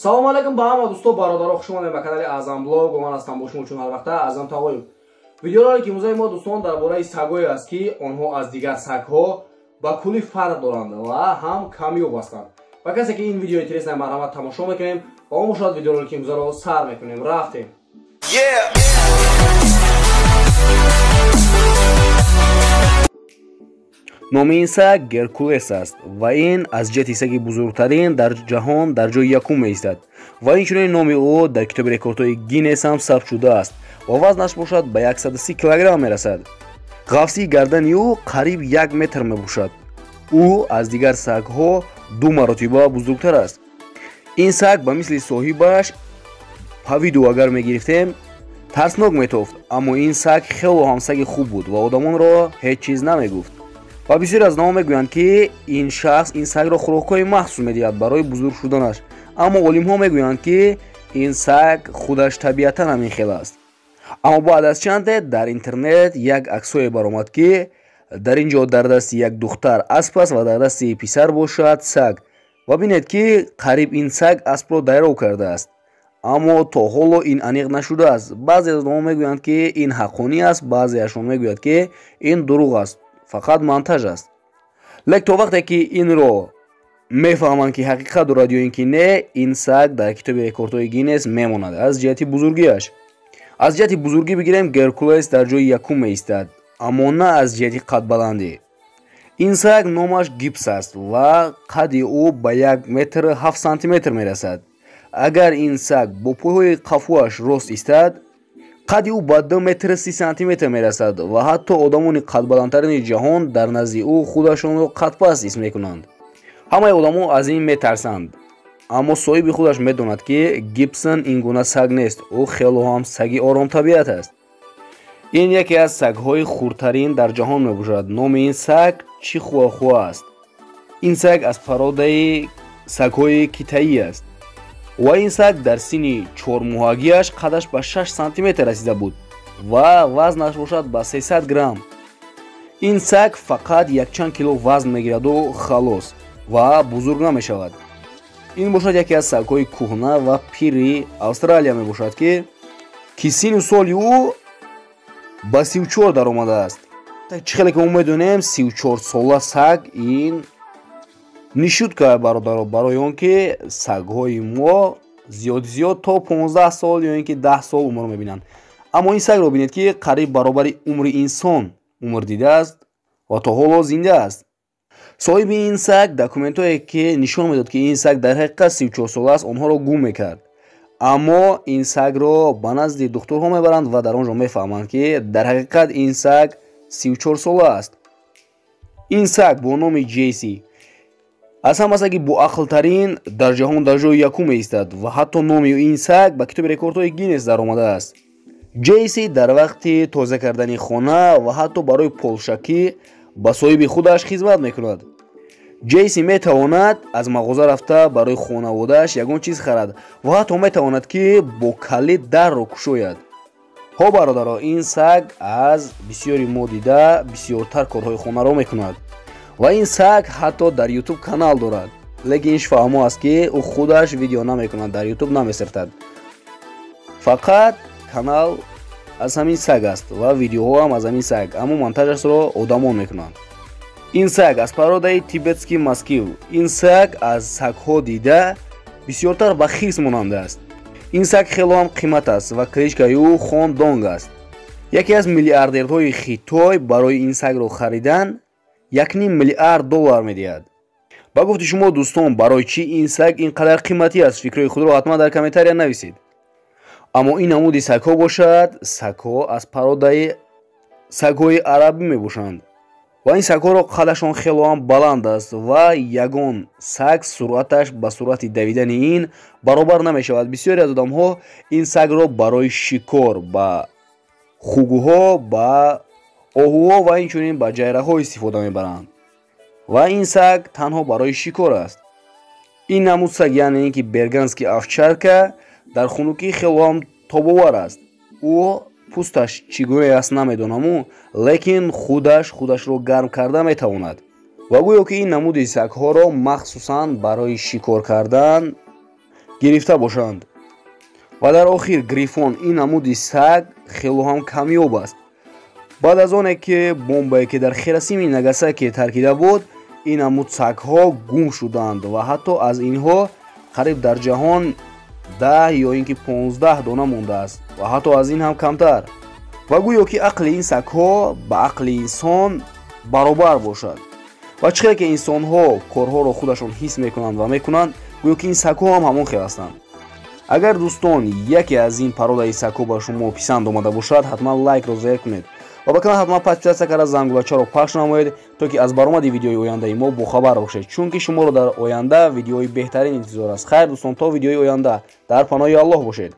Салом алейкум ба ҳама дӯсто, бародаро, хуш омадед ба канали Аъзам Блог. Ман ҳастам бо шумо чун ҳар вақта Аъзам Тағоев. Видеоролики имрӯзаи мо, дӯстон, дар бораи сагҳое аст, ки онҳо аз дигар сагҳо ба куллӣ фарқ доранд ва ҳам камёб ҳастанд. Ба касе ки ин видео интересно, марҳамат, тамошо мекунем ва мо бошад видеоролики имрӯзаро сар мекунем. Рафтем. Номи ин саг Геркулес аст ва ин аз ҷиҳати саги бузургтарин дар ҷаҳон дар ҷои якум меистад ва инчунин номи ӯ дар китоби рекордҳои Гиннес ҳам сабт шудааст ва вазнаш бошад ба 130 килограмм мерасад. Ғафсии гардани ӯ қариб 1 метр мебошад. Ӯ аз дигар сагҳо 2 маротиба бузургтар аст. Ин саг ба мисли соҳибаш Павиду агар мегирифтем, тарснок метофт, аммо ин саг хело ҳам саги хуб буд ва одамонро ҳеҷ чиз намегуфт. Ва бисёре аз онҳо мегӯянд, ки ин шахс ин сагро хӯрокҳои махсус медиҳад барои бузург шуданаш, аммо олимҳо мегӯянд, ки ин саг худаш табиатан ҳамин хел аст. Аммо баъд аз чанде дар интернет як аксое баромад, ки дар ин ҷо дар дасти як духтар асп аст ва дар дасти писар бошад саг. Ва бинед, ки қариб ин саг аспро дайров кардааст, аммо то ҳоло ин аниқ нашудааст. Баъзе аз онҳо мегӯянд, ки ин ҳаққонӣ аст, баъзеашон мегӯянд, ки ин дурӯғ аст, фақат монтаж аст. Лек то вақте ки инро мефаҳманд, ки ҳақиқат дорад ё ин ки не, ин саг дар китоби рекордҳои Гиннес мемонад аз ҷиҳати бузургиаш. Аз ҷиҳати бузургӣ бигирем, Геркулес дар ҷои якум меистад, аммо на аз ҷиҳати қадбаландӣ. Ин саг номаш Гипс аст ва қади ӯ ба 1 метр 7 сантиметр мерасад. Агар ин саг бо пойҳои қафуаш рост истад, қади ӯ ба 2 метр 30 сантиметр мерасад ва ҳатто одамони қадбаландтарини ҷаҳон дар назди ӯ худашонро қадпаст ҳис мекунанд. Ҳамаи одамо аз ин метарсанд, аммо соҳиби худаш медонад, ки Гибсон ин гуна саг нест, ӯ хело ҳам саги оромтабиат аст. Ин яке аз сагҳои хурдтарин дар ҷаҳон мебошад. Номи ин саг Чихуахуа аст. Ин саг аз пародаи сагҳои китаӣ аст ва ин саг дар синни 4 моҳагиаш қадаш ба 6 сантиметр расида буд ва вазнаш бошад ба 300 грамм. Ин саг фақат якчанд кило вазн мегираду халос ва бузург намешавад. Ин бошад яке аз сагҳои кӯҳна ва пири Австралия мебошад, ки синну соли ӯ ба 34 даромадааст. Чӣ хеле ки мо медонем, 34 сола саг ин нишуд ка, бародаро, барои он ки сагҳои мо зиёд зиёд то 15 сол ё ин ки 10 сол умр мебинанд. Аммо ин сагро бинед, ки қариб баробари умри инсон умр дидааст ва то ҳоло зинда аст. Соҳиби ин саг документҳое, ки нишон медод, ки ин саг дар ҳақиқат 34 сола аст, онҳоро гум мекард. Аммо ин сагро ба назди духтурҳо мебаранд ва дар он ҷо мефаҳманд, ки дар ҳақиқат ин саг 34 сола аст. Ин саг бо номи Ҷейси аз ҳама саги боақлтарин дар ҷаҳон дар ҷои якум меистад ва ҳатто номи ин саг ба китоби рекордҳои Гиннес даромадааст. Ҷейси дар вақти тоза кардани хона ва ҳатто барои полшакӣ ба соҳиби худаш хизмат мекунад. Ҷейси метавонад аз мағоза рафта барои хонаводааш ягон чиз харад ва ҳатто метавонад, ки бо калид дарро кушояд. Ҳо, бародаро, ин саг аз бисёри мо дида бисёртар корҳои хонаро мекунад ва ин саг ҳатто дар Ютуб канал дорад, лекин иш фаҳмо аст, ки ӯ худаш видео намекунад, дар Ютуб намесиртад, фақат канал аз ҳамин саг аст ва видеоҳоам аз ҳамин саг, аммо монтажашро одамон мекунанд. Ин саг аз породаи тибетский мастиф. Ин саг аз сагҳо дида бисёртар ба хирс монанда аст. Ин саг хело ҳам қимат аст ва кличкаи ӯ Хон Донг аст. Яке аз миллиардерҳои Хитой барои ин сагро харидан 1,5 миллиард доллар медиҳад. Ба гуфти шумо, дӯстон, барои чӣ ин саг ин қадар қиматӣ аст? Фикрҳои худро ҳатман дар комментария нависед. Аммо ин намуди сагҳо бошад, сагҳо аз породаи сагҳои арабӣ мебошанд ва ин сагҳоро қадашон хело ҳам баланд аст ва ягон саг суръаташ ба суръати давидани ин баробар намешавад. Бисёре аз одамҳо ин сагро барои шикор ба хугӯҳо, ба оҳуҳо ва инчунин ба ҷайраҳо истифода мебаранд ва ин саг танҳо барои шикор аст. Ин намуд саг, яъне ин ки бергенский овчарка, дар хунукӣ хело ҳам тобовар аст. Ӯ пӯсташ чӣ гунае аст, намедонаму, лекин худаш худашро гарм карда метавонад ва гӯё ки ин намуди сагҳоро махсусан барои шикор кардан гирифта бошанд. Ва дар охир грифон ин намуди саг хело ҳам камёб аст. Баъд аз оне ки бомбае ки дар Хиросими Нагасаки таркида буд, ин намуд сагҳо гум шуданд ва ҳатто аз инҳо қариб дар ҷаҳон 10 ё ин ки 15 дона мондааст ва ҳатто аз ин ҳам камтар. Ва гӯё ки ақли ин сагҳо ба ақли инсон баробар бошад. Ва чӣ хеле ки инсонҳо корҳоро худашон ҳис мекунанд ва мекунанд, гӯё ки ин сагҳо ҳам ҳамон хел ҳастанд. Агар дӯстон яке аз ин породаи сагҳо ба шумо писанд омада бошад, ҳатман лайкро зер кунед ва ба канал ҳатман подписаться карда зангулачаро пахш намоед, то ки аз баромади видеои ояндаи мо бохабар бошед, чунки шуморо дар оянда видеои беҳтарин интизор аст. Хайр дӯстон, то видеои оянда дар паноҳи Аллоҳ бошед.